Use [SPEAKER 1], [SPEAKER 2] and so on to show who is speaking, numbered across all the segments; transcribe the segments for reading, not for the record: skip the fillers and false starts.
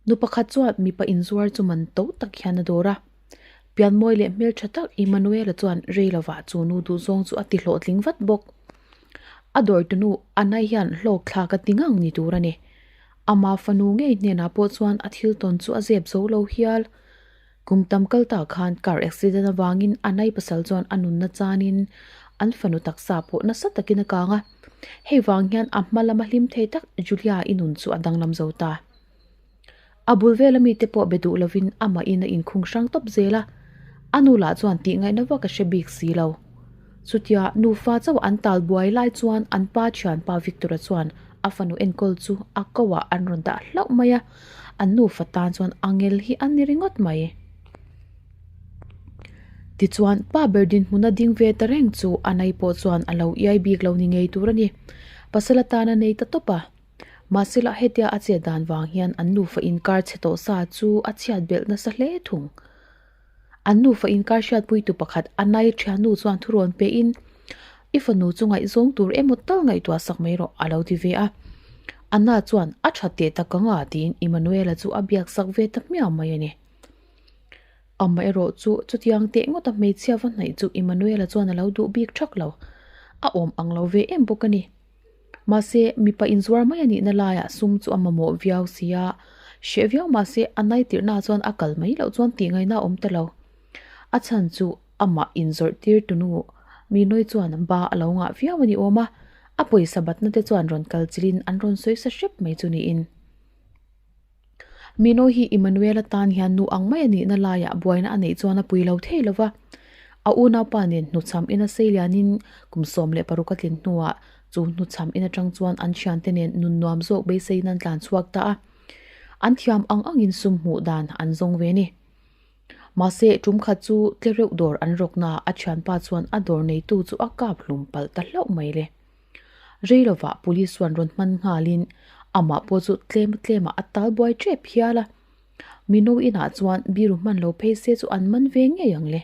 [SPEAKER 1] Nu pakhat chuan mipa inzuar chu man to tak hian a dawr a. Pianmawi leh hmeltha tak Emmanuel-a chuan rei lovah chu nu duhzawng chu a ti hlawhtling vat bawk. A dawrtunu Anna-i hian hlawk thlak a ti ngang ni tur a ni. Ama fanu ngei hnenah pawh chuan a thil tawn chu a zep zo lo hial. Kum tam kal ta khan car accident avangin Anna-i pasal chuan a nunna chanin an fanu taksa pawh nasa takin a kang a. Hei vang hian a hma lama hlim thei tak Julia-i nun chu a danglam zo ta. A bul vela mite pawh be duh lovin amahin a inkhung hrang tawp zel a, a nu lah chuan tih ngaihna vak a hre bik si lo. Chutia nufa chauh an tal buai lai chuan an pa thianpa Victor-a chuan a fanu enkawl chu a ko ah an rawn dah hlauh mai a, an nufa tan chuan angel hi a ni ringawt mai. Tichuan pa ber dinhmun a ding ve ta reng chu a nai pawh chuan a lo iai bik lo ni ngei tur a ni. Pasal atana nei ta tawp a. Mahsela hetia a chet dan vang hian an nufa inkar chhe tawh sa chu a chhiat belh nasa hle thung. An nufa inkar hriatpuitu pakhat Anai thiannu chuan thurawn pehin, I fanu chu ngaihzawng tur emaw tal ngaihtuah sak mai rawh a lo ti ve a. Anna chuan a tha teh tak ang a tiin Emmanuela chu a biak sak ve ta hmiah mai a ni. Amaherawh chu chutiang teh ngawta hmeichhia va hnaih chu Emmanuela chuan a lo duh bik thak lo. A awm ang lo ve em bawk a ni. Mahse, mipa inzuar mai a nihna laiah sum chu a mamawh viau si a, hreh viau mahse a naitirhnaah chuan a kal mai loh chuan tih ngaihna a awm ta lo. A chhan chu amah inzawrh tir tunu mi nawi chuan ba a lo ngah viau a ni awm a, a pawisa batna te chuan rawn kal chilhin an rawn sawi sa hrep mai chu niin. Mino hi Emmanuel-a tan hian nu ang mai a nihna laiah buaina a neih chuan a pui lo thei lo va. A unaupa nen hnuchham ina sei lianin kum 16 a tlin hnuah chu hnuchham in atang chuan an thiante nen nun nuam zawk beiseiin an tlan chhuak ta a. An thiam ang angin sum hmuh dan an zawng ve ni. Mahse, tum khat chu tle reuh dawr an rawknaah a thianpa chuan a dawr neitu chu a kap hlum palh ta hlauh mai le. Rei lovah police chuan rawn hman nghalin amah pawh chu tlem tlemah a tal buai tep hial a. Mino inah chuan biru hman lo phei se chu an man ve ngei ang le.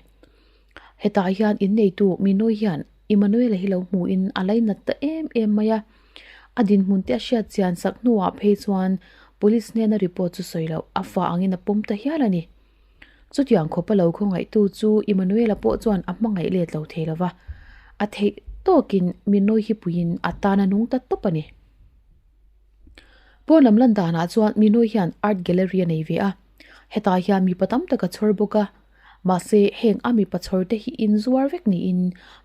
[SPEAKER 1] Hetah hian inneitu Mino hian Emmanuel-a hi lo hmuhin a lainat ta em em mai a. A dinhmun te a hriat chian sak hnuah phei chuan police hnena report chu sawi loh a fa angin a pawm ta hial a ni. Chutiang khawpa lo khawngaihtu chu Emmanuel-a pawh chuan a hmangaih let lo thei lova, a theih tawkin mi nawi hi puiin a tan a nung ta tawp a ni. Pawn lam lan danah chuan mi nawi hian art gallery a nei ve a, hetah hian mipa tam tak a chhawr bawk a, mahse heng a mipa chhawr te hi inzuar vek niin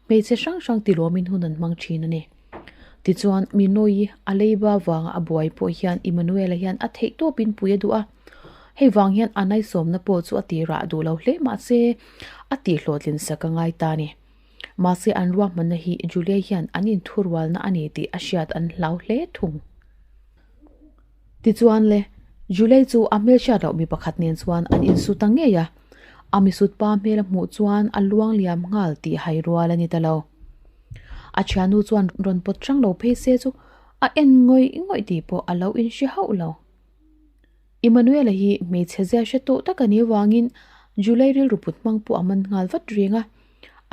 [SPEAKER 1] hmeichhe hrang hrang tilawmin hun an hmang thin a ni. Tichuan mi nawi a leiba vanga a buai pawh hian Emmanuel-a hian a theih tawpin pui a duh a, Hei vang hian a naisawmna pawh chu a ti rah duh lo hle mahse a tih hlawhtlin sak a ngai ta a ni. Mahse an ruahmanna hi Julia hian an inthurualna a ni tih a hriat an hlau hle thung. Tichuan le, Julia chu a hmelhriat loh mi pakhat nen chuan an insu ta ngei a, a misut pa hmel a hmuh chuan a luang liam nghal tih hai rual a ni ta lo. A thiannu chuan rawn pawt hrang lo phei se chu a en ngawih ngawih tih pawh a lo inhre hauh lo. Emmanuel-a hi hmeichhe zia hre tawh tak a nih avangin July rilru put hmang pawh a man nghal vat reng a,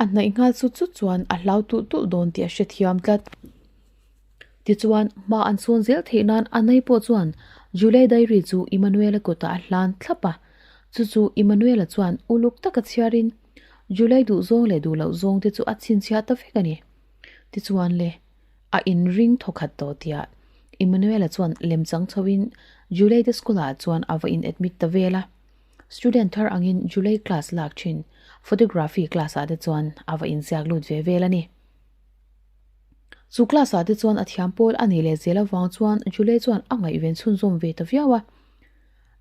[SPEAKER 1] a hnaih nghal sut sut chuan a hlau tulh tulh dawn tih a hrethiam tlat. Tichuan, hma an sawn zel theih nan Anna-i pawh chuan July diary chu Emmanuel-a kutah a hlan thlap a, chu chu Emmanuel-a chuan uluk taka chhiarin July duh zawng leh duh loh zawng te chu a chhinchhiah ta vek a ni. Tichuan le. A inring thawkhat tawh tia Emmanuel-a chuan lemchang chhoin July te school-ah chuan a va in admit ta vel a. Student thar angin July class lak thin photography class-ah te chuan a va inziak lut ve vel a ni. Chu class-ah te chuan a thiam pawl a nih leh zel avang chuan July chuan a ngaihven chhunzawm ve ta viau a.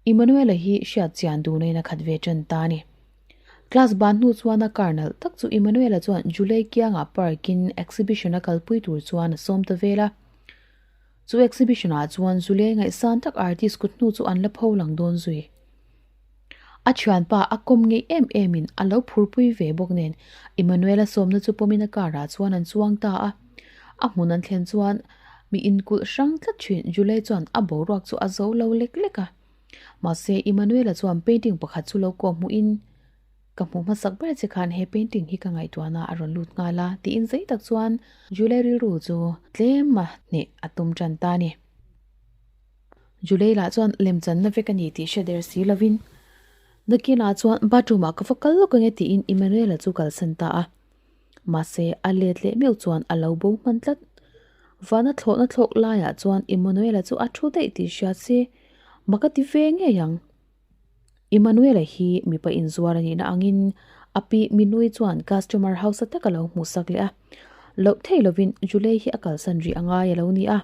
[SPEAKER 1] Emmanuel-a hi hriat chian duhnain a khat ve tan ta a ni. Class ban hnu chuan a car nalh tak chu Emmanuel-a chuan July kiangah park-in exhibition a kalpui tur chuan a sawm ta vel a. Chu exhibition-ah chuan July ngaihsan tak artist kut hnu chu an la pho lang dawn zui. A thianpa a kawm ngei em emin a lo phurpui ve bawk nen Emmanuel-a sawmna chu pawmin a car-ah chuan an chuang ta a. A hmun an thlen chuan mi inkulh hrang tlat thin July chuan a boruak chu a zo lo lek lek a. Mahse, Emmanuel-a chuan painting pakhat chu lo kawh hmuhin, Ka hmuh hmasak ber che khan he painting hi ka ngaihtuahna a rawn lut nghal a, tiin zei tak chuan Julie rilru chu tlem a hneh a tum tan ta a ni. Julie lah chuan lemchanna vek a ni tih hre der si lovin nakinah chuan bathroom ah ka va kal lawk ange tiin Emmanuel-a chu kalsan ta a. Mahse a let leh meuh chuan a lo bo hman tlat. Vana thlawhna thlawk laiah chuan Emmanuel-a chu a thu daih tih hria se mak a ti ve ngei ang. Emmanuel-a hi mipa inzuar a nihna angin a pi Minui chuan customer hausa tak a lo hmuhsak leh a. Loh thei lovin Julie hi a kalsan rih a ngai a lo ni a.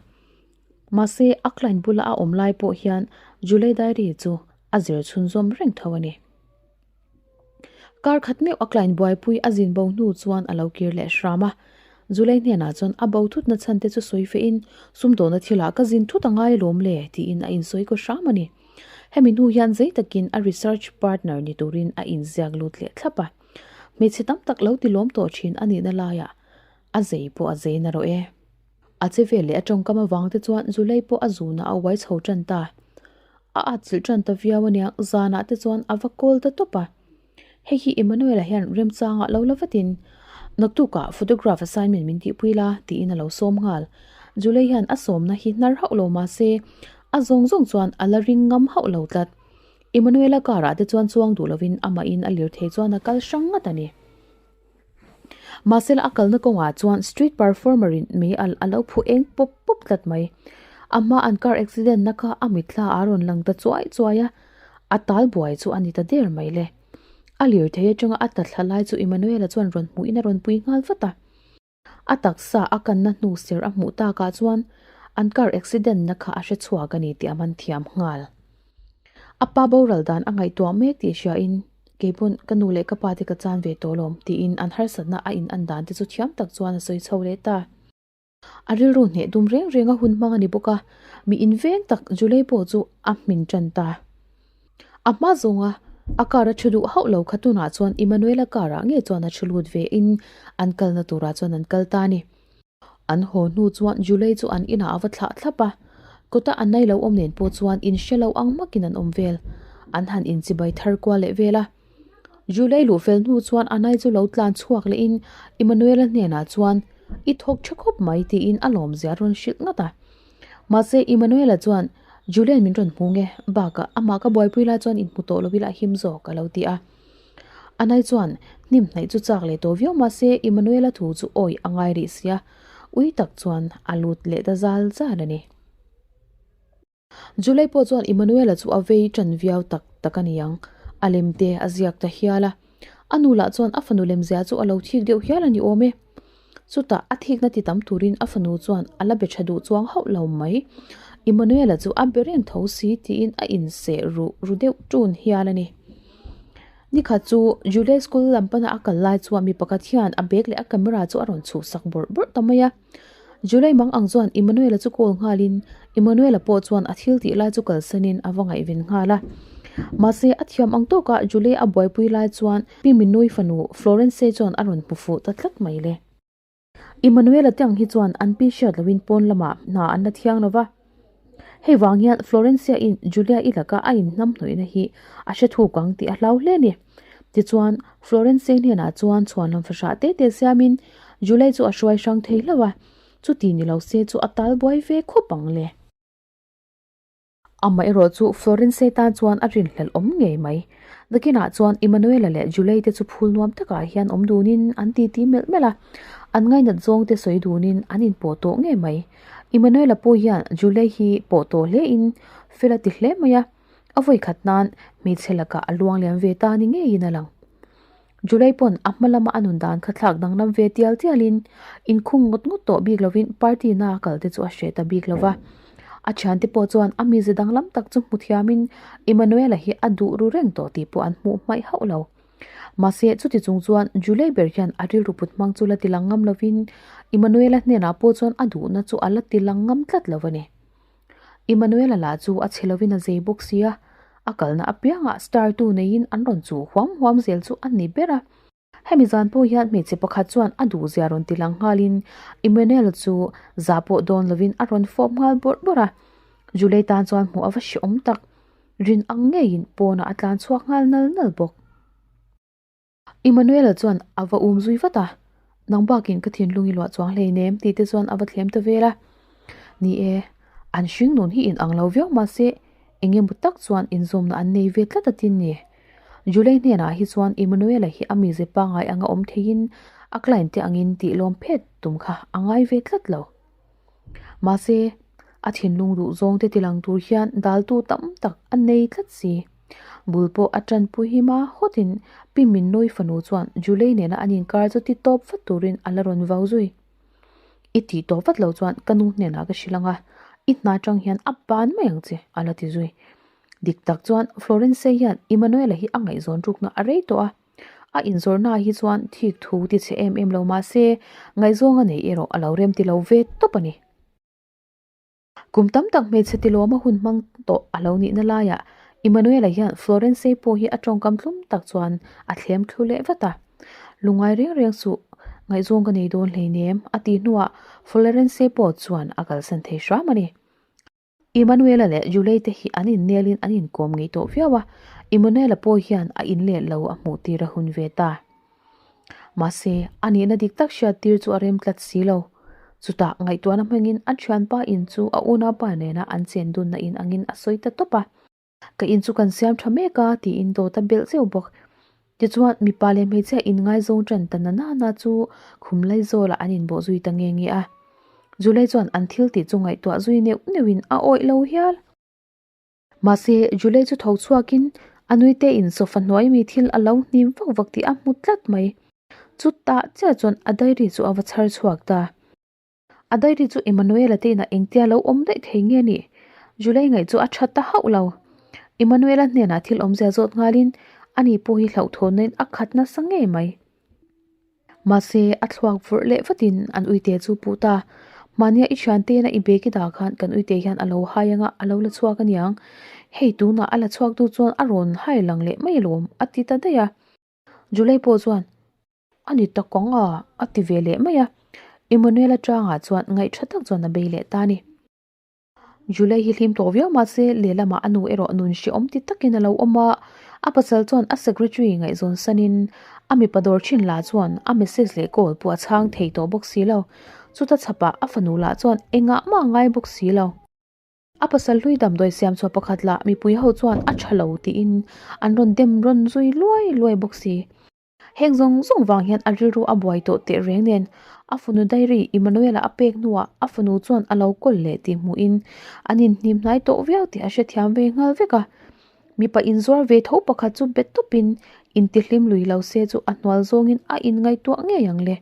[SPEAKER 1] Mahse, a client bula a awm lai pawh hian Julie diary chu a zir chhunzawm reng tho a ni. Kar khat meuh a client buaipui a zin bo hnu chuan a lo kir leh hram a. Julie hnenah chuan a bo thutna chhan te chu sawi fehin sumdawhna thilah ka zin thut a ngai alawm le tiin a insawi kaw hram a ni. Hemi hnu hian zei takin a research partner ni turin a inziak lut leh thlap a. Hmeichhe tam tak lo ti lawm tawh thin a nihna laiah a zei pawh a zei narawh e. A che vel leh a tawngkam avang te chuan Zulei pawh a zunah a uai chho tan ta. A atchilh tan ta viau aniang zanah te chuan a va kawl ta tawp a. Hei hi Emmanuel-a hian remchangah lo la vatin naktukah photograph assignment min tihpui la tiin a lo sawm nghal. Zulei hian a sawmna hi hnar hauh lo mahse a zawng zawng chuan a la ring ngam hauh lo tlat. Emmanuel-a car-ah te chuan chuang duh lovin amahin a lirthei chuan a kal hrang ngat a ni. Mahsela a kalna kawngah chuan street performer in mei alh a lo phu eng pawp pawp tlat mai. A hma an car accident na kha a mitthla a rawn lang ta chuai chuai a, a tal buai chu a ni ta der mai le. A lirthei atanga a tla thla lai chu Emmanuel-a chuan rawn hmuhin a rawn pui nghal vat a. A taksa a kanna hnu ser a hmuh takah chuan an car accident na kha a hre chhuak a ni tih a man thiam nghal. A pa boral dan a ngaihtuah mek tih hriain keipawn ka nu leh ka pa te ka chan ve tawh lawm tiin an harsatna a in an dan te chu thiam tak chuan a sawi chho leh ta. A rilru hneh dum reng reng a hun hmang a ni bawk a, mi inveng tak Julie pawh chu a hmin tan ta. A hma zawnga a car a thu duh hauh lo kha tunah chuan Emmanuel-a car ah ngei chuan a thu lut ve in an kalna turah chuan an kal ta a ni. An haw hnu chuan Julie chu an inah a va thlah thlap a, kawta a nai lo awm nen pawh chuan in hre lo ang makin an awm vel. An han inchibai thar kual leh vel a. Julie luh fel hnu chuan a nai chu lo tlan chhuak lehin Emmanuel-a hnenah chuan I thawk tha khawp mai tiin a lawmzia a rawn hrilh ngat a. Mahse Emmanuel-a chuan Julian min rawn hmu nge bakah amah ka buaipui lai chuan inhmu tawh lo ila a him zawk a lo ti a. Anai chuan hnim hnaih chu chak leh tawh viau mahse Emmanuel-a thu chu awi a ngai rih sia, ui tak chuan a lut leh ta zal zal a ni. Julie pawh chuan Emmanuel-a chu a vei tan viau tak tak a ni ang, a lem te a ziak ta hial a. A nu lah chuan a fanu lemzia chu a lo thik deuh hial a ni awm e. Chutah a thikna ti tam turin a fanu chuan a la be tha duh chuang hauh lo mai. Emmanuel-a chu a be reng tho si tiin a inseh ruh ru deuh tun hial a ni. Nikhat chu Julie school lam pana a kal lai chuan mi pakhat hian a bag leh a camera chu a rawn chhuhsak bawrh bawrh ta mai a. Julie mang ang chuan Emmanuel-a chu call nghalin Emmanuel-a pawh chuan a thil tih lai chu kalsanin a va ngaihven nghal a. Mahse, a thiam ang tawkah Julie a buaipui lai chuan Pi Minui fanu Florence chuan a rawn hmu fuh ta tlat mai le. Emmanuel-a te ang hi chuan an pi hriat loin pawn lamah hna an la thiang lo va. Hei vang hian Florencia-in Julia-i laka a inhnamhnawihna hi a hre thuk ang tih a hlau hle a ni. Tichuan, Florence hnenah chuan chhuanlam fahrah te te siamin Julia chu a hruai hrang thei hlauh a, chuti ni lo se chu a tal buai ve khawp ang le. Amaherawh chu Florence tan chuan a rinhlelh awm ngei mai. Nakinah chuan Emanuela leh Julie te chu phul nuam takah hian awm dunin an titi melh melh a, an ngainat zawng te sawi dunin an inpawh tawh ngei mai. Emanuela pawh hian Julie hi pawh tawh hlein fel a ti hle mai a, a vawi khat nan hmeichhe lakah a luang liam ve ta ni ngeiin a lang. Julie pawn a hma lama a nun dan kha thlak danglam ve tial tialin inkhung ngawt ngawt tawh bik lovin party na a kal te chu a hreh ta bik lova. A thiante pawh chuan a mize danglam tak chu hmu thiamin Emanuela hi a duh ru reng tawh tih pawh an hmuh hmaih hauh lo. Mahse, chuti chung chuan Julie ber hian a rilru put hmang chu la ti lang ngam lovin Emmanuela hnenah pawh chuan a duhna chu a la ti lang ngam tlat lo a ni. Emmanuela lah chu a chhe lovin a zei bawk sia, a kalna apiangah star tu neiin an rawn chuh huam huam zel chu a ni ber a. Hemi zan pawh hian hmeichhe pakhat chuan a duhzia rawn ti lang nghalin Emmanuel chu zah pawh dawn lovin a rawn fawp nghal bawrh bawrh a. Julie tan chuan hmuh a va hrehawm tak. Rin ang ngeiin pawnah a tlan chhuak nghal nal nal bawk. Immanuela chuan a va um zui vat a, Nang bakin ka thinlung i luah chuang hleinem tih te chuan a va thlem ta vel a. Ni e, an hring nun hi inang lo viau mahse eng emaw tak chuan inzawmna an nei ve tlat a tin ni. Julie hnenah hi chuan Immanuela hi a mize pangngai anga awm theiin a client te angin tih lawm phet tum kha a ngai ve tlat lo. Mahse, a thinlung duh zawng te tilang tur hian daltu tam tak a nei tlat si. Bul pawh a tanpui hi ma hawtin Pi Minnawi fanu chuan Julie nena an inkar chu ti tawp vat turin a la rawn vau zui. I tih tawp vat lo chuan ka nu hnenah ka hrilh ang a, i hna atang hian a ban mai ang che, a la ti zui. Dik tak chuan Florence hian Emmanuela hi a ngaihzawn rukna a rei tawh a, a inzawrhnaah hi chuan thik thu ti chhe em em lo mah se ngaihzawng a nei erawh a lo rem ti lo ve tawp a ni. Kum tam tak hmeichhe tilawma hun hmang tawh a lo nihna laiah Emmanuela hian Florence pawh hi a tawngkam thlum tak chuan a thlem thlu leh vat a. Lungngai reng reng suh, ngaihzawng ka nei dawn hleinem a tih hnuah Florence pawh chuan a kalsan thei hram a ni. Emmanuela leh Julie te hi an innelin an inkawm ngei tawh viau a, Emmanuela pawh hian a inlet lo a hmuh tir a hun ve ta. Mahse, a nihna dik tak hriat tir chu a rem tlat si lo. Chutah ngaihtuahna hmangin a thianpa in chu a unaupa nena an chen dunna in angin a sawi ta tawp a. Ka in chu kan siam tha mek a tiin dawt a belh zeuh bawk. Tichuan, mipa leh hmeichhia inngaizawng ṭan ta na nana chu khum Laizawlah an inbawh zui ta nge nge a. Julie chuan an thil tih chu ngaihtuah zui neuh neuhin a awih lo hial. Mahse, Julie chu tho chhuakin a nuite in sofa hnuai mi thil a lo hnim vak vak tih a hmu tlat mai. Chutah chiah chuan a diary chu a va chhar chhuak ta. A diary chu Emmanuela te inah engtia lo awm daih thei nge ni? Julie ngaih chu a that ta hauh lo. Emmanuela hnenah thil awmzia zawt nghalin ani pawh hi hlauhthawnnain a khat nasa ngei mai. Mahse, a thluak vawrh leh vatin an uite chu puh ta. Mahnia i thiantena i bag i dah khan kan uite hian a lo hai anga a lo la chhuak aniang. Hei tunah a la chhuak tu chuan a rawn hai lang leh mai alawm a ti ta daih a. Julie pawh chuan A ni ta kawng a, a ti ve leh mai a. Emmanuel-a tangah chuan ngaih tha tak chuan a bei leh ta a ni. Julie hi hlim tawh viau mahse lehlamah a nu erawh nun hrehawm ti takin a lo awm a. A pasal chuan a secretary ngaihzawn sanin a mipa dawr thin lah chuan a message leh call pawh a chhang thei tawh bawk si lo. Chuta chhapah a fanu lah chuan engah mah a ngai bawk si lo. A pasal hlui damdawi siam chhuah pakhat lah mipui ho chuan a tha lo tiin an rawn dem rawn zui luai luai bawk si. Heng zawng zawng vang hian a rilru a buai tawh teh reng nen a fanu diary Emmanuel-a a pek hnuah a fanu chuan a lo kawl leh tih hmuhin an inhnim hnai tawh viau tih a hrethiam ve nghal vek a. Mipa inzuar ve tho pakhat chu bet tawpin intihlim lui lo se chu a hnual zawngin a inngaihtuah ngei ang le.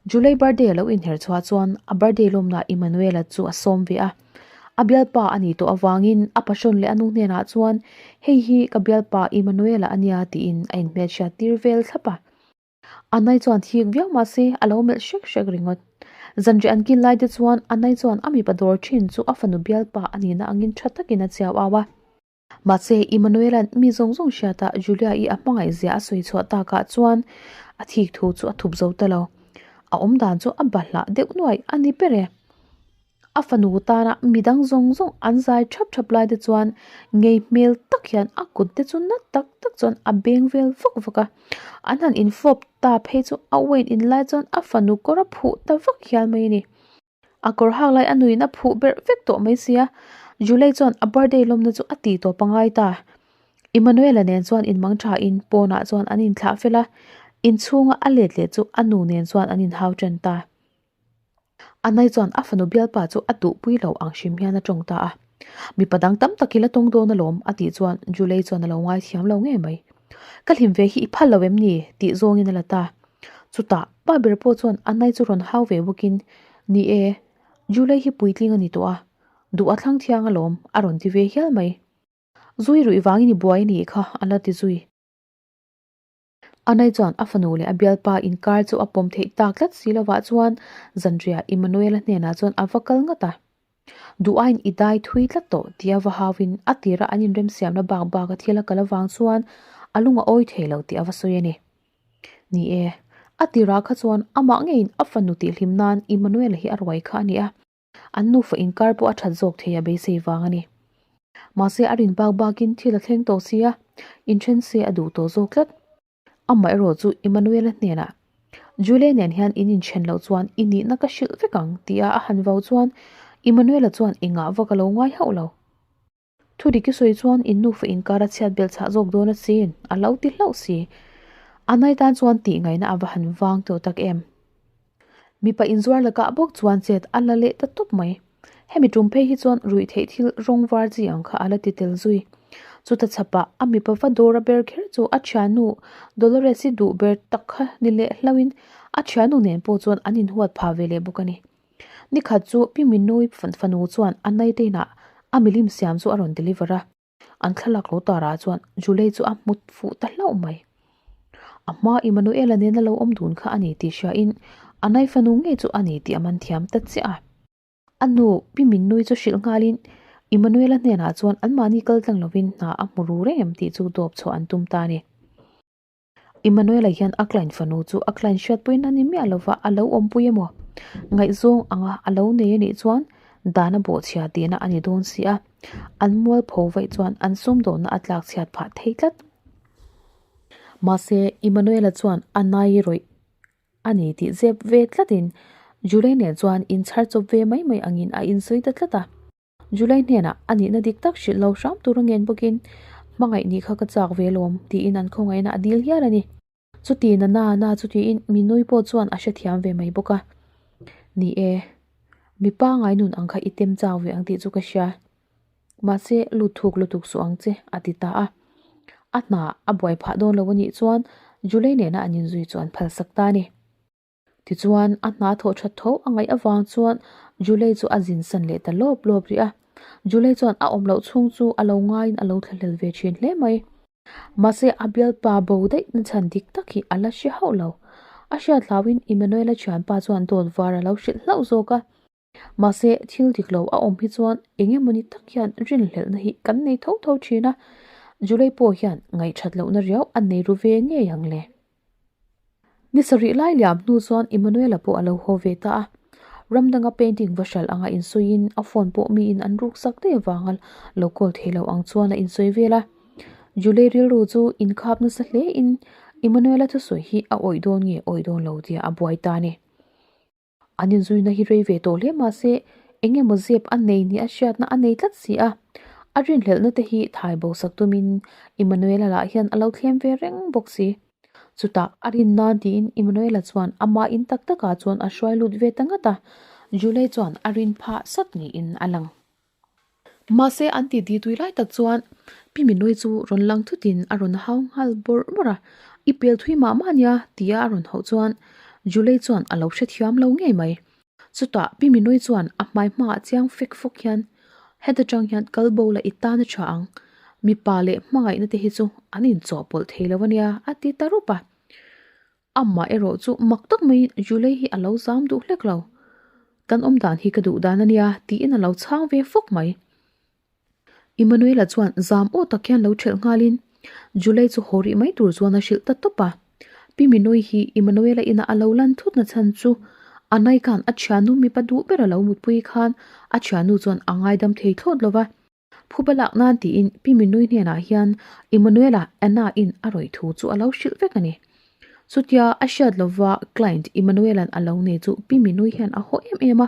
[SPEAKER 1] Julie birthday a lo inher chhuah chuan a birthday lawmna Emmanuela chu a sawm ve a. A bialpa a nih tawh avangin a passion leh a nu hnenah chuan hei hi ka bialpa Emmanuela a nia tiin a inhmelhriat tir vel thlap a. Anai chuan thik viau mahse a lo melh hrek hrek ringawt. Zanriah an kil lai te chuan Anai chuan a mipa dawr thin chu a fanu bialpa a nihna angin tha takin a chiau au a. Mahse, Emmanuel-a'n mi zawng zawng hriatah Julia-i a hmangaih zia a sawi chhuah takah chuan a thik thu chu a thup zo ta lo. A awm dan chu a bahlah deuh nuai a ni ber e. A fanu tana midang zawng zawng an zai thap thap lai te chuan ngei hmel tak hian a kut te chu na tak tak chuan a beng vel vak vak a. An han infawp ta phei chu a uain in lai chuan a fanu kawr a phuh ta vak hial mai a ni. A kawr hak lai a nuin a phuh berh vek tawh mai sia, Julie chuan a birthday lawmna chu a tih tawp a ngai ta. Emmanuel-a nen chuan inmang thain pawnah chuan an inthlah fel a, inchhunga a let leh chu a nu nen chuan an inhau ṭan ta. Anai chuan a fanu bialpa chu a duhpui lo ang hrim hian a ṭawng ta a. Mipa dang tam tak i la tawng dawn alawm a tih chuan Julie chuan a lo ngaithiam lo ngei mai. Ka hlim ve hi i phal lo em ni? tih zawngin a la ta. Chutah pa ber pawh chuan Anai chu rawn hau ve bawkin, Ni e, Julie hi puitling a ni tawh a, duh a thlang thiang alawm a rawn ti ve hial mai. Zui ruih vangin i buai a nih kha a la ti zui. Anai chuan a fanu leh a bialpa inkar chu a pawm theih tak tlat si lovah chuan zanriah Emmanuel-a hnenah chuan a va kal ngat a. Duh aiin i dai thui tlat tawh tia va hauin a tira an inremsiamna bak baka thil a kal avang chuan a lung a awi thei lo tih a va sawi a ni. Ni e, a tirah kha chuan amah ngeiin a fanu tihhlim nan Emmanuel-a hi a ruai kha a ni a, an nufa inkar pawh a that zawk thei a beisei vang a ni. Mahse a rin bak bakin thil a thleng tawh si a, inthen se a duh tawh zawk tlat. Amaherawh chu Immanuela hnenah, Julie nen hian in inthen loh chuan i nihna ka hrilh vek ang, tia a han vau chuan Immanuela chuan engah vak a lo ngai hauh lo. Thu dik i sawi chuan in nufa inkar a chhiat belh chhah zawk dawn asin, a lo ti hlauh si. A nai tan chuan tih ngaihna a va han vang tawh tak em. Mipa inzuar lakah bawk chuan chet a la leh ta tawp mai. Hemi tum phei hi chuan ruih theih thil rawng var chi ang kha a la ti tel zui. Chuta chhapah a mipa va dawra ber kher chu a thiannu Dolores-i duh ber tak kha ni leh hlauhin a thiannu nen pawh chuan an inhuat phah ve leh bawk a ni. Nikhat chu Pi Minui fanu chuan a naiteinah a milim siam chu a rawn deliver a, an thlalak lo tarah chuan Julie chu a hmu fuh ta hlauh mai. A hma Emmanuel-a nena lo awm dun kha a ni tih hriain a nai fanu ngei chu a ni tih a man thiam ta chiah a. A nu Pi Minui chu hrilh nghalin Emmanuel-a hnenah chuan anmahni kal tlang lovin hna a hmu ru reng em tih chu dawp chhuah an tum ta a ni. Emmanuela hian a client fanu chu a client hriatpuiin a ni miah lova a lo awmpui emaw? Ngaihzawng anga a lo nei anih chuan dan a bawhchhia tihna a ni dawn si a, an mualpho vaih chuan an sumdawnna a tlak chhiat phah thei tlat. Mahse, Emmanuela chuan a nai rawih a ni tih zep ve tlatin Julie nen chuan inchhar chawp ve mai mai angin a insawi ta tlat a. July hnenah a nihna dik tak hrilh lo hram tur a ngen bawkin, Hmangaih nih kha ka chak ve lawm, tiin an khawngaihna a dil hial a ni. Chuti na na na chu tiin mi nui pawh chuan a hrethiam ve mai bawk a. Ni e, mi pangai nun ang kha i tem chak ve ang tih chu ka hria. Mahse, lut thuk lutuk suh ang che, a ti ta a. A hna a buai phah dawn lo a nih chuan July nena an inzui chu an phalsak ta a ni. Tichuan, a hna thawh that tho a ngaih avang chuan Julie chu a zin san leh ta lawp lawp rih a. Julie chuan a awm loh chhung chu a lo ngaiin a lo thlahlel ve thin hle mai. Mahse, a bialpa bo daih na chhan dik tak hi a la hre hauh lo. A hriat hlauhin Emmanuel-a thianpa chuan dawt var a lo hrilh hlauh zawk a. Mahse, thil dik lo a awm hi chuan eng emawni tak hian rinhlelhna hi kan nei tho tho thin a, Julie pawh hian ngaihthat lohna riau a nei ru ve ngei ang le. Ni sarih lai liam hnu chuan Emmanuel-a pawh a lo haw ve ta a, ram danga painting va hralh anga insawiin a phone pawh miin an ruk sak daih avanga lo call thei lo ang chuan a insawi vel a. Julie rilru chu inkhap nasa hlein Emmanuel-a thusawi hi a awih dawn nge awih dawn lo tia a buai ta a ni. An inzuina hi rei ve tawh hle mahse eng emaw zep a nei ni a hriatna a nei tlat si a. A rinhlelhna te hi thai bo sak tumin Emmanuela lah hian a lo thlem ve reng bawk si. Chutah a rin nan tiin Emmanuela chuan amah in tak takah chuan a hruai lut ve ta ngat a, Julie chuan a rin phah sawt niin a lang. Mahse an ti di tui lai tak chuan Pi Minui chu rawn lang thutin a rawn hau nghal bawrh bawrh a, I pel thui mah mah nia tia a rawn hauh chuan Julie chuan a lo hrethiam lo ngei mai. Chutah Pi Minui chuan a hmai hmaah chiang fek fawk hian Heta tang hian kal bo la i tan a tha ang, mipa leh hmangaihna te hi chu an inchawhpawlh thei lo ania a ti ta rup a. Amah erawh chu mak tak maiin Julie hi a lo zam duh hlek lo. Kan awm dan hi ka duh dan a nia tiin a lo chhang ve fawk mai. Emmanuela chuan zam aw tak hian lo ṭhelh nghalin Julie chu haw rih mai tur chuan a hrilh ta tawp a. Pi Minui hi Emmanuela inah a lo lan thut na chhan chu a nai khan a thiannu mipa duh ber a lo mutpui khan a thiannu chuan a ngaidam thei thlawt lo va. Phuba lak nan tiin Pi Minui hnenah hian Emmanuela Anna in a rawih thu chu a lo hrilh vek a ni. Chutia a hriat lova client Emmanuela'n a lo nei chu Pi Minui hian a haw em em a,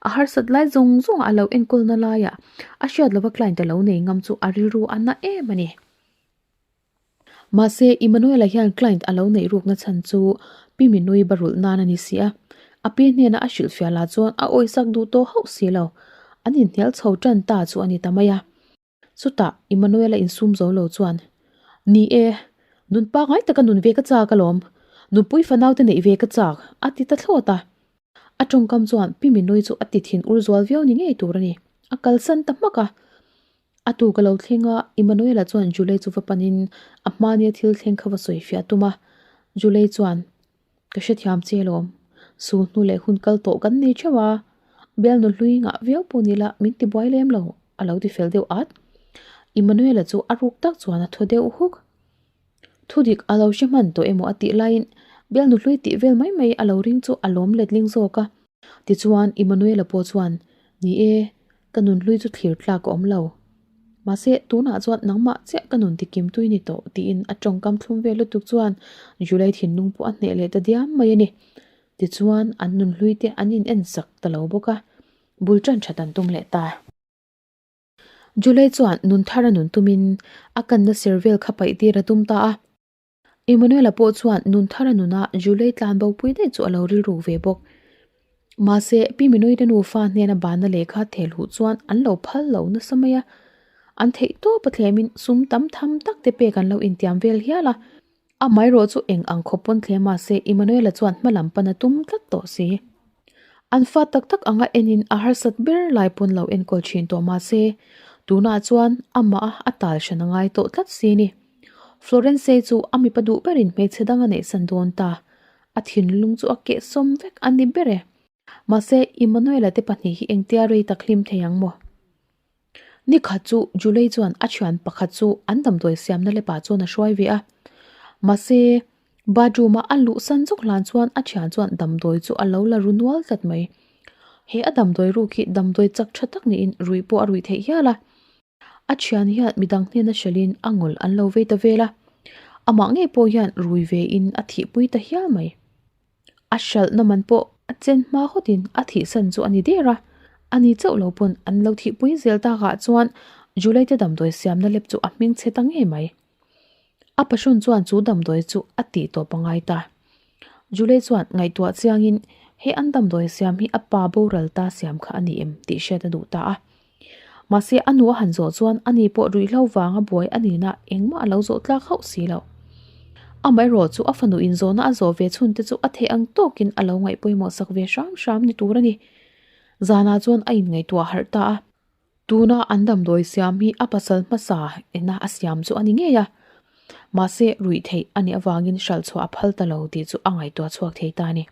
[SPEAKER 1] a harsat lai zawng zawng a lo enkawlna laiah a hriat lova client a lo nei ngam chu a rilru a na em a ni. Mahse, Emmanuela hian client a lo neih rukna chhan chu Pi Minui ba rulh nan a ni si a. A pi hnena a hrilhfiah lah chuan a awisak duh tawh hauh si lo. An inhnial chho tan ta chu a ni ta mai a. Chutah Emmanuela insum zo lo chuan, Ni e, nun pangngai taka nun ve ka chak alawm. Nupui fanau te neih ve ka chak, a ti ta thlawt a. A tawngkam chuan Pi Minui chu a ti thin ur zual viau ni ngei tur a ni. A kalsan ta hmak a. A tu ka lo thleng a, Emmanuela chuan Julie chu va panin a hmania thil thleng kha va sawi fiah tum a. Julie chuan, Ka hrethiam che alawm, sul hnu leh hun kal tawh kan nei theuh a, bialnu hlui ngah viau pawh ni la min tibuai lem lo, a lo ti fel deuh at. Emmanuela chu a ruk tak chuan a thaw deuh huk. Thudik a lo hre hman tawh emaw a tih laiin bialnu hlui tih vel mai mai a lo ring chu a lawm letling zawk a. Tichuan Emmanuela pawh chuan, Ni e, ka nunhlui chu thlir tlak a awm lo. Mahse, tunah chuan nangmah chiah ka nun tikim tui ni tawh tiin a tawngkam thlum vel lutuk chuan July thinlung pawh a hneh leh ta diam mai a ni. Tichuan, an nunhlui te an in en sak ta lo bawk a, bul tan that an tum leh ta. July chuan nun thar a nun tumin a kanna ser vel kha paih tir a tum ta a. Emmanuel-a pawh chuan nun thar a nuna Julie tlan bo pui daih chu a lo rilruk ve bawk. Mahse, Pi Minoite nufa hnena banna lehkha thehluh chuan an lo phal lo nasa mai a. An theih tawp a thlemin sum tam tham tak te pek an lo intiam vel hial a. Amaherawh chu eng ang khawp pawn thlem mahse Emmanuel-a chuan hma lam pan a tum tlat tawh si. An fa tak tak anga enin a harsat ber lai pawn lo enkawl thin tawh mahse, tunah chuan amah a tal hran a ngai tawh tlat si ni. Florence chu a mipa duh berin hmeichhe dang a neihsan dawn ta. A thinlung chu a kehsawm vek a ni ber e. Mahse, Emmanuel-a te pahnih hi engtia rei tak hlim thei ang maw? Ni khat chu Julie chuan a thian pakhat chu an damdawi siamna lepah chuan a hruai ve a. Mahse, bathroom-a a luhsan zawk hlan chuan a thian chuan damdawi chu a lo la ru nual tlat mai. He a damdawi ruk hi damdawi chak tha tak niin ruih pawh a ruih theih hial a. A thian hian midang hnena hrelhin a ngawl an lo vei ta vel a, amah ngei pawh hian rui vein a thihpui ta hial mai. A hralhna man pawh a chen hma hawtin a thihsan chu a ni der a, ani chauh lo pawn an lo thihpui zel takah chuan July te damdawi siamna lep chu a hming chhe ta ngei mai. A passion chuan chu damdawi chu a tih tawp a ngai ta. Julie chuan ngaihtuah chiangin he an damdawi siam hi a pa boral ta siam kha a ni em tih hriat a duh ta a. Mahse a nu a han zawh chuan ani pawh ruihhlo vanga buai a nihna engmah a lo zawh tlak hauh si lo. Amaherawh chu a fanu inzawhna a zawh ve chhun te chu a theih ang tawkin a lo ngaih pawimawh sak ve hram hram ni tur a ni. Zanah chuan a inngaihtuah harh ta a. Tuna an damdawi siam hi a pasal hmasa ena a siam chu a ni ngei a, mahse ruih theih a nih avangin hralh chhuah a phal ta lo tih chu a ngaihtuah chhuak thei ta a ni.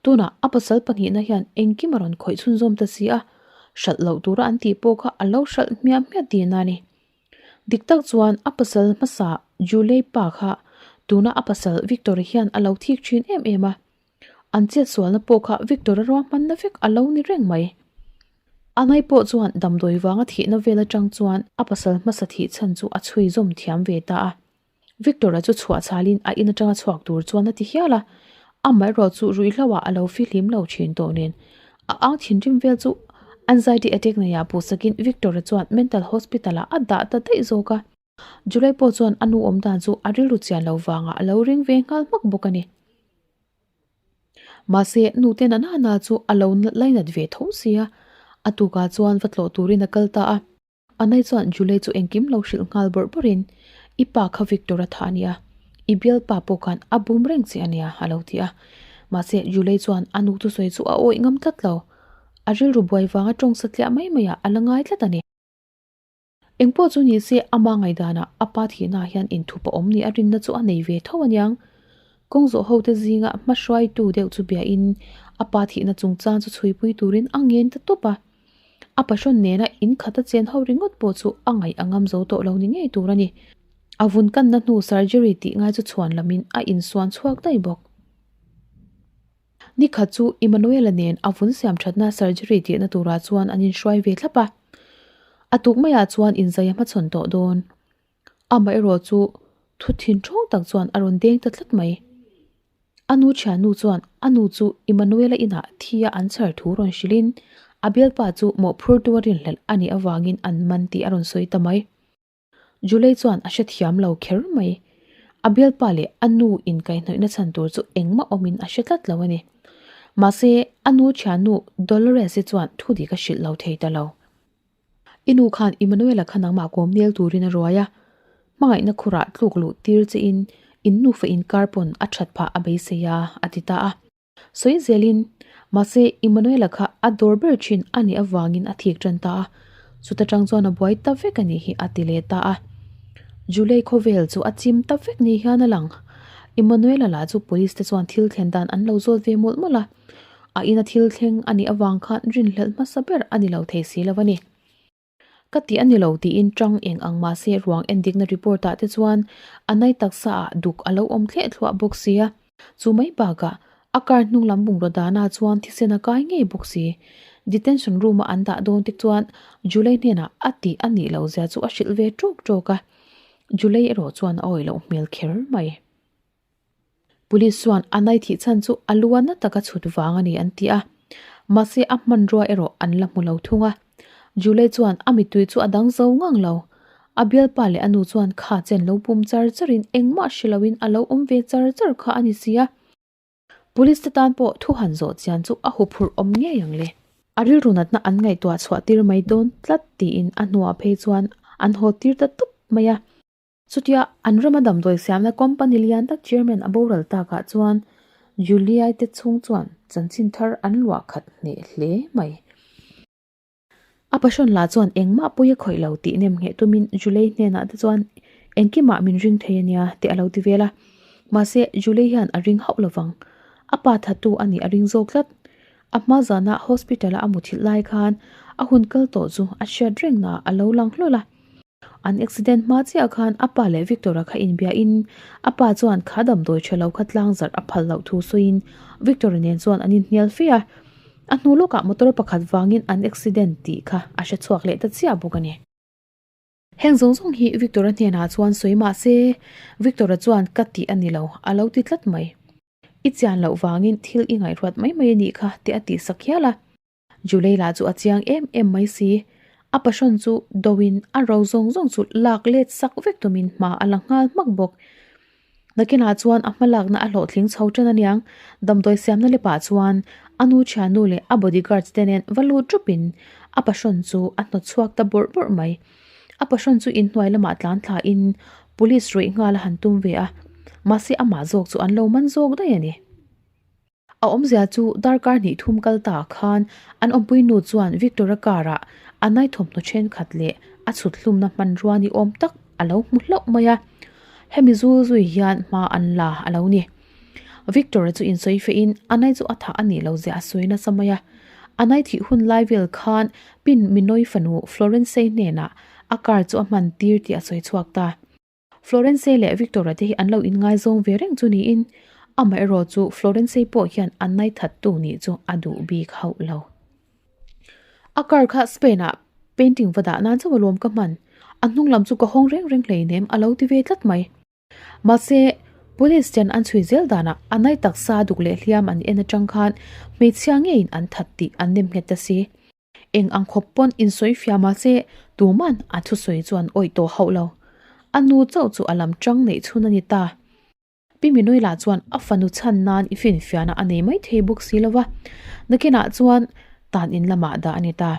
[SPEAKER 1] Tunah a pasal pahnihna hian engkim a rawn khawih chhunzawm ta si a, hralh loh tura an tih pawh kha a lo hralh hmiah hmiah tihna a ni. Dik tak chuan a pasal hmasa Julie pa kha tuna a pasal Victor hian a lo thik thin em em a, An chetsualna pawh kha Victor-a ruahmanna vek a lo ni reng mai. Anai pawh chuan damdawi vanga thihna vel atang chuan a pasal hmasa thih chhan chu a chhui zawm thiam ve ta a. Victor-a chu chhuah chhalin a in atanga chhuak tur chuan a ti hial a, amaherawh chu ruihhloah a lo fihlim lo thin tawh nen a ang thinrim vel chu anxiety attack neiah puhsakin Victor-a chuan mental hospital-ah a dah ta daih zawk a. July pawh chuan a nu awm dan chu a rilru chian lo vangah a lo ring ve nghal hmak bawk a ni. Mahse, nu te na na chu a lo lainat ve tho si a, a tukah chuan va tlawh turin a kal ta a. Anai chuan July chu engkim lo hrilh nghal bawrh bawrhin, I pa kha Victor a thah a nia, i bialpa pawh khan a bum reng che a nia, a lo ti a. Mahse, July chuan a nu thusawi chu a awih ngam tlat lo. A rilru buai vanga tawng satliah mai maiah a la ngai tlat a ni. Engpawh chu ni se ama ngaihdanah a pa thihnaah hian inthup a awm ni a rinna chu a nei ve tho aniang. Kawng zawh hote zinga hma hruaitu deuh chu biahin a pa thihna chungchang chu chhuipui turin a ngen ta tawp a. A pahrawn nena in khata chen ho ringawt pawh chu a ngaih a ngam zo tawh lo ni ngei tur a ni. A vun kanna hnu surgery tih ngai chu chhuan lamin a insuan chhuak daih bawk. Ni khat chu Emmanuel-a nen a vun siam thatna surgery tihna turah chuan an inhruai ve thlap a. A tuk maiah chuan inzai a hmachhawn tawh dawn. Amaherawh chu thu thin thawng tak chuan a rawn deng ta tlat mai. A nu thiannu chuan a nu chu Emmanuel-a inah thi a an chhar thu rawn hrilhin a bialpa chu mawhphurtu a rinhlelh a nih avangin an man tih a rawn sawi ta mai. Julie chuan a hrethiam lo kher mai. A bialpa leh a nu inkaihhnawihna chhan tur chu engmah awmin a hre tlat lo a ni. Mahse, a nu thiannu Dolores-i chuan thu dik a hrilh lo thei ta lo. I nu khan Emmanuel-a kha nangmah kawm nel turin a ruai a, hmangaihna khurah tluk luh tir chiin in nufa inkar pawn a that phah a beisei a, a ti ta a. Sawi zelin, mahse Emmanuela kha a dawr ber thin a nih avangin a thik tan ta a, chuta tang chuan a buai ta vek a nih hi a ti leh ta a. Julie khawvel chu a chim ta vek ni hian a lang. Emmanuela lah chu police te chuan thil thlen dan an lo zawt ve mawlh mawlh a, a ina thil thleng a nih avang khan rinhlelh hmasa ber a ni lo thei si lo a ni. Ka ti a ni lo tiin tang eng ang mahse ruang endikna report ah te chuan a nai taksa ah duk a lo awm thleh thluah bawk sia. Chu mai bakah A car hnung lam bungraw dahna chuan thisen a kai ngei bawk si. Detention room a an dah dawn te chuan Julie hnenah a tih a nih loh zia chu a hrilh ve ṭawk ṭawk a. Julie erawh chuan a awih loh hmel kher mai. Police chuan a nai thih chhan chu a lu a na taka chhut vang a ni an ti a. Mahse a hmanrua erawh an la hmu lo thung a. Julie chuan a mittui chu a dang zo ngang lo. A bialpa leh a nu chuan kha chen lo pum char charin engmah hre loin a lo awm ve char char kha a ni si a. Police te tan pawh thu han zawh chian chu a huphurh awm ngei ang le. A rilru natna an ngaihtuah chhuah tir mai dawn tlat tiin a hnuah phei chuan an haw tir ta tup mai a. Chutia an rama damdawi siamna company lian tak chairman a boral takah chuan Juliai te chhung chuan chanchin thar an luah khat hneh hle mai. A passion lah chuan engmah pawi a khawih lo tih nem ngheh tumin Julie hnenah te chuan engkimah min ring thei ania tih a lo ti vel a. Mahse Julie hian a ring hauh lovang. A pa thattu a nih a ring zawk tlat. A hma zana hospital a a muthilh lai khan a hun kal tawh chu a hriat rengna a lo lang hlawl a. An accident hma chiah khan a pa leh Victor-a kha inbiahin a pa chuan kha damdawi tha lo kha tlang zarh a phal loh thu sawiin Victor-a nen chuan an inhnial fe a. A hnu lawkah motor pakhat vangin an accident tih kha a hre chhuak leh ta chiah bawk a ni. Heng zawng zawng hi Victor-a hnenah chuan sawi mah se Victor-a chuan ka tih a ni lo, a lo ti tlat mai. I chian loh vangin thil i ngaihruat mai mai a nih kha tih a tihsak hial a. Julie lah chu a chiang em em mai si. A passion chu do in a ro zawng zawng chu lak let sak vek tumin hma a la nghal hmak bawk. Nakinah chuan a hma lakna a hlawhtling chho tan aniang. Damdawi siamna lepah chuan a nu thiannu leh a bodyguards te nen va lut rup in a passion chu a hnawt chhuak ta bawrh bawrh mai. A passion chu inhnuai lamah tlan thla in police rawih nghal a han tum ve a. Mahse amah zawk chu an lo man zawk daih a ni. A awmzia chu darkar hnih thum kal ta khan an awmpui nu chuan Victor-a car-ah a nai thawmhnaw thenkhat leh a chhut hlumna hmanrua ni awm tak a lo hmu hlauh mai a, hemi zul zui hian hma an la a lo ni. Victor-a chu insawi fehin a nai chu a thah a nih loh zia a sawi nasa mai a, a nai thih hun lai vel khan pin Minoy fanu Florence-i hnenah a car chu a hman tir tih a sawi chhuak ta. Florence leh Victor-a te hi an lo inngaizawng ve reng chu niin, amaherawh chu Florence pawh hian a naithattu nih chu a duh bik hauh lo. A car kha Spain-ah painting va dah nan chauh alawm ka hman, a hnung lam chu ka hawng reng reng hleinem a lo ti ve tlat mai. Mahse, Police ten an chhui zel danah a nai taksa duk leh hliam an en atang khan hmeichhia ngeiin an that tih an nem nghet ta si. Eng ang khawp pawn insawi fiah mahse tuman a thusawi chuan awih tawh hauh lo. A nu chauh chu a lam tang neih chhun a ni ta. Pi Minui lah chuan a fanu chhan nan i finfiahna a nei mai thei bawk si lo va, nakinah chuan tan in lamah dah a ni ta.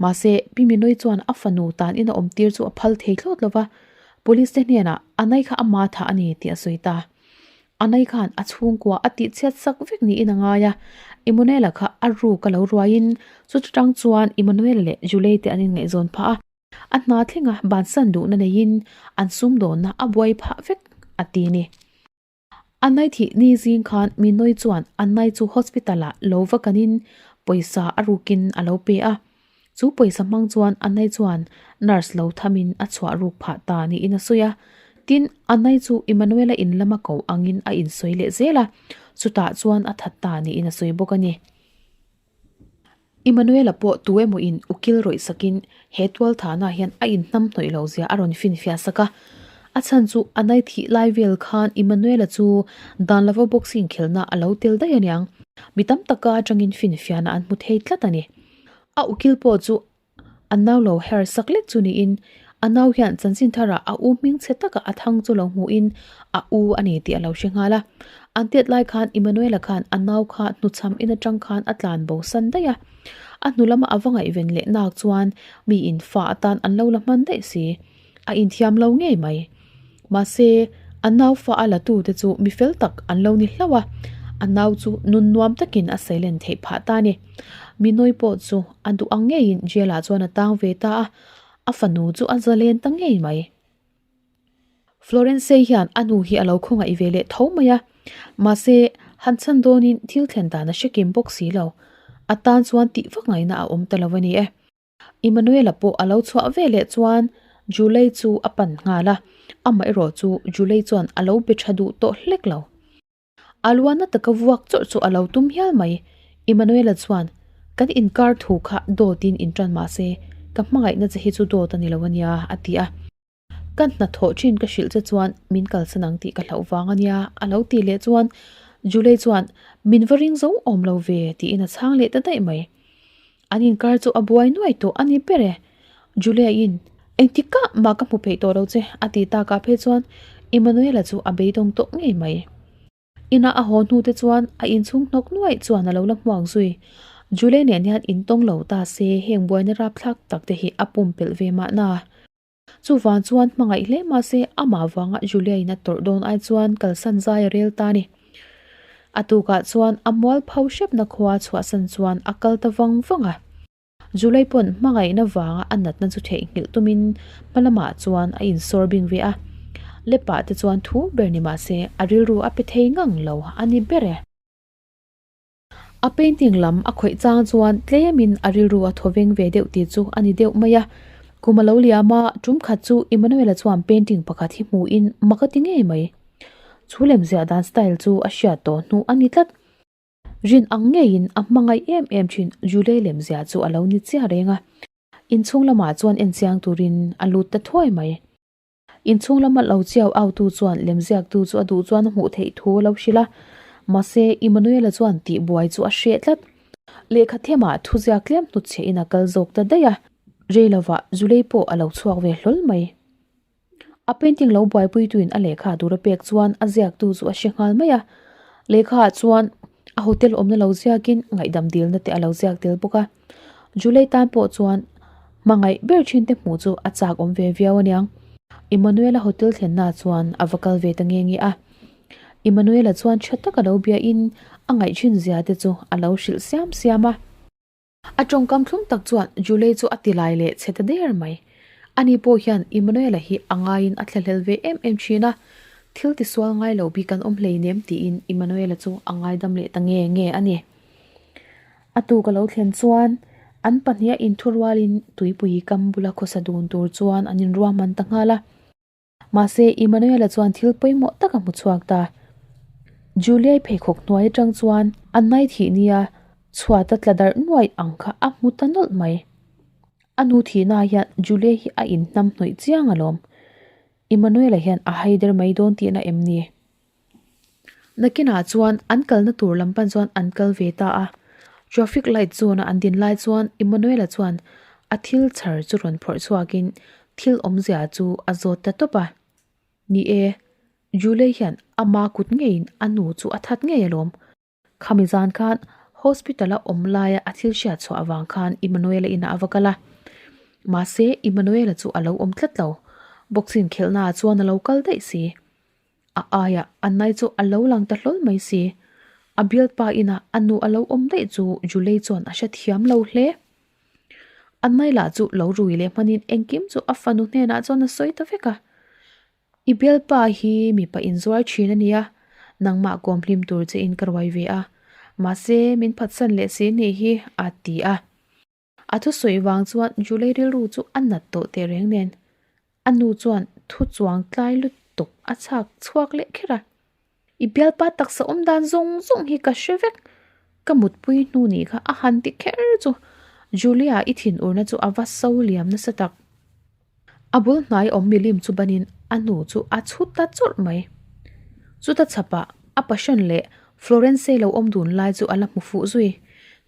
[SPEAKER 1] Mahse Pi Minui chuan a fanu tan in a awm tir chu a phal thei thlawt lo va, Police te hnenah a nai kha ama thah a ni tih a sawi ta. Anai khan a chhungkua a tihchhiat sak vek niin a ngai a, Immanuela kha a ruk a lo ruaiin chuta tang chuan Immanuela leh Julie te an inngaihzawn phah a, a hna thlenga bansan duhna neiin an sumdawnna a buai phah vek a ti ni. Anai thih ni zing khan Minoy chuan Anai chu hospital ah lo va kanin pawisa a rukin a lo pe a, Chu pawisa hmang chuan Anai chuan nurse lo thamin a chhuah ruk phah ta niin a sawi a. Tin, Anai chu Emmanuela in lama ko angin a insawi leh zel a, chutah chuan a that ta niin a sawi bawk a ni. Emmanuela pawh tu emaw in ukil rawih sakin he tual thahna hian a inhnam hnawih lo zia a rawn finfiah sak a. A chhan chu Anai thih lai vel khan Emmanuela chu dan lova boxing khelhna a lo tel daih aniang. Mi tam taka atangin finfiahna an hmu thei tlat a ni. A ukil pawh chu a nau lo her sak lek chu niin a nau hian chanchin tharah a u hming chhe taka a thang chu lo hmuhin a u a ni tih a lo hre nghal a. An tiat lai khan Emmanuela khan a nau kha hnuchham in atang khan a tlan bo san daih a. A hnu lama a va ngaihven leh nak chuan miin fa atan an lo la hman daih si. A inthiam lo ngei mai. Mahse, a nau fa a latu te chu mi fel tak an lo ni hlauh a, a nau chu nun nuam takin a seilen theih phah ta a ni. Minoy pawh chu a duh ang ngeiin jail ah chuan a tang ve ta a, a fanu chu a zalen ta ngei mai. Florence-i hian a nu hi a lo khawngaih ve leh tho mai a, mahse, han chhan dawnin thil thlen dan a hre kim bawk si lo. A tan chuan tih vak ngaihna a awm ta lo a ni e. Emmanuela pawh a lo chhuah ve leh chuan Julie chu a pan nghal a, amaherawh chu Julie chuan a lo be tha duh tawh hlek lo. A luana taka vuak chawrh chu a lo tum hial mai. Immanuela chuan, Kan inkar thu kha dawtin inṭan mah se, ka hmangaihna che hi chu dawt a ni lo a nia, a ti a. Ka hnathawh ṭhin ka hrilh che chuan min kalsan ang tih ka hlauh vang a nia, a lo tih leh chuan Julie chuan, Min va ring zo awm lo ve, tiin a chhang leh ta daih mai. An inkar chu a buai nuai tawh a ni ber e. Julia-in, Engtikah mah ka hmu peih tawh lo che, a ti takah phei chuan Immanuela chu a beidawng tawh ngei mai. Inah a haw hnu te chuan a inchhung hnawk nuaih chuan a lo la hmuak zui. Julia nen hian intawng lo ta se heng buaina rapthlak tak te hi a pumpelh ve mahna. Chuvang chuan hmangaih hle mahse amah vanga Julia-in a tawrh dawn ai chuan kalsan zai a rel ta a ni. A tukah chuan a mualpho hrepna khua chhuahsan chuan a kal ta vang vang a. Julia pawn hmangaihna vanga a natna chu theihnghilh tumin hma lamah chuan a insawr bing ve a. Lepah te chuan thu ber ni mahse a rilru a pe thei ngang lo a ni ber e. A painting lam a khawih chang chuan tlemin a rilru a thaw veng ve deuh tih chu a ni deuh mai a. Kum a lo liam a, tum khat chu Emmanuel-a chuan painting pakhat hi hmuhin mak a ti ngei mai. Chu lemziah dan style chu a hriat tawh hnu a ni tlat. Rin ang ngeiin a hmangaih em em thin Julie lemziah chu a lo ni chiah reng a. Inchhung lamah chuan enchiang turin a lut ta thuai mai. Inchhung lama lo chiau autu chuan lemziaktu chu a duh chuan a hmuh theih thu a lo hrilh a, mahse Immanuela chuan tihbuai chu a hreh tlat. Lehkha themah thuziak tlem hnutchhiahin a kal zawk ta daih a, rei lovah Julei pawh a lo chhuak ve hlawl mai. A painting lo buaipuituin a lehkha tur a pek chuan a ziaktu chu a hre nghal mai a, lehkhaah chuan a hotel awmna lo ziakin ngaihdam dilna te a lo ziak tel bawk a. Julie tan pawh chuan hmangaih ber thin te hmuh chu a chak awm ve viau aniang. Emmanuel-a hotel thlenna chuan a va kal ve ta nge nge a. Emmanuel-a chuan tha taka lo biahin a ngaih thin zia te chu a lo hrilh siam siam a. A tawngkam thlum tak chuan Julie chu a ti lai leh chhe ta der mai. Ani pawh hian Emmanuel-a hi a ngaiin a thlahlel ve em em thin a, thil tisual ngai lo bik an awm hleinem tiin Emmanuel-a chu a ngaidam leh ta nge nge a ni. A tuk a lo thlen chuan an pahniha inthurualin tuipui kam bula khawsa dun tur chuan an inruahman ta nghal a. Mahse, Emmanuel-a chuan thil pawimawh tak a hmu chhuak ta. Julia-i pheikhawk hnuai atang chuan a nai thih nia chhuat a tla darh nuaih ang kha a hmu ta nawlh mai. A nu thihnaah hian Julia hi a inhnam hnawih chiang alawm. Emmanuel-a hian a haider mai dawn tihna em ni? Nakinah chuan an kalna tur lam pan chuan an kal ve ta a, traffic light zawna an din lai chuan Emmanuel-a chuan a thil chhar chu rawn phawrh chhuakin thil awmzia chu a zawt ta tawp a. Ni e, Julie hian ama kut ngeiin a nu chu a that ngei alawm. Khami zan khan hospital a awm laia a thil hriat chhuah avang khan Emmanuel-a inah a va kal a. Mahse, Emmanuel-a chu a lo awm tlat lo. Boxing khelhnaah chuan a lo kal daih si. A aiah a nai chu a lo lang ta hlawl mai si. A bialpa inah a nu a lo awm daih chu Julie chuan a hrethiam lo hle. A nai lah chu lo rui leh hmanin engkim chu a fanu hnenah chuan a sawi ta vek a. I bialpa hi mipa inzuar thin a nia, nangmah kawm hlim tur che in ka ruai ve a, mahse min phatsan leh si nih hi a ti a. A thusawi vang chuan Julie rilru chu a nat tawh teh reng nen, a nu chuan thu chuang tlai lutuk a chhak chhuak leh kher a. I bialpa taksa awm dan zawng zawng hi ka hre vek, ka mutpui hnu nih kha a han ti kher chu Julia i thinurna chu a va so liam nasa tak. A bul hnai awm milim chu banin a nu chu a chhut ta chawrh mai. Chuta chhapah a passion leh Florence lo awm dun lai chu a la hmu fuh zui.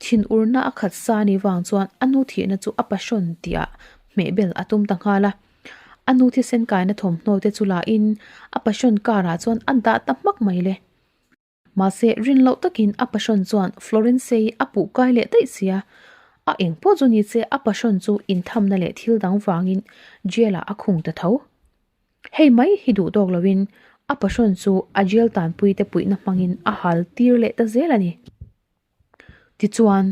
[SPEAKER 1] Thinurna a khat sa ni vang chuan a nu thihna chu a passion tihah hmehbel a tum ta nghal a. A nu thisen kaina thawmhnaw te chu la in a passion car ah chuan a dah ta hmak mai le. Mahse rin loh takin a passion chuan Florence-i a puh kai leh daih sia. A eng pawh chu ni che a passion chu inthamna leh thil dang vangin jail ah a khung ta tho. Hei mai hi duh tawk loin a passion chu a jail tanpui te puihna hmangin a hal tir leh ta zel a ni. Tichuan,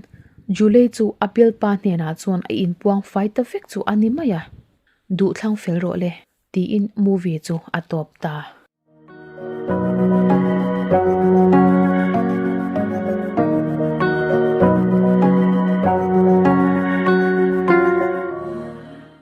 [SPEAKER 1] Julie chu a bialpa hnenah chuan a inpuang fai ta vek chu a ni mai a, Duhthlang fel rawh le, tiin movie chu a tawp ta.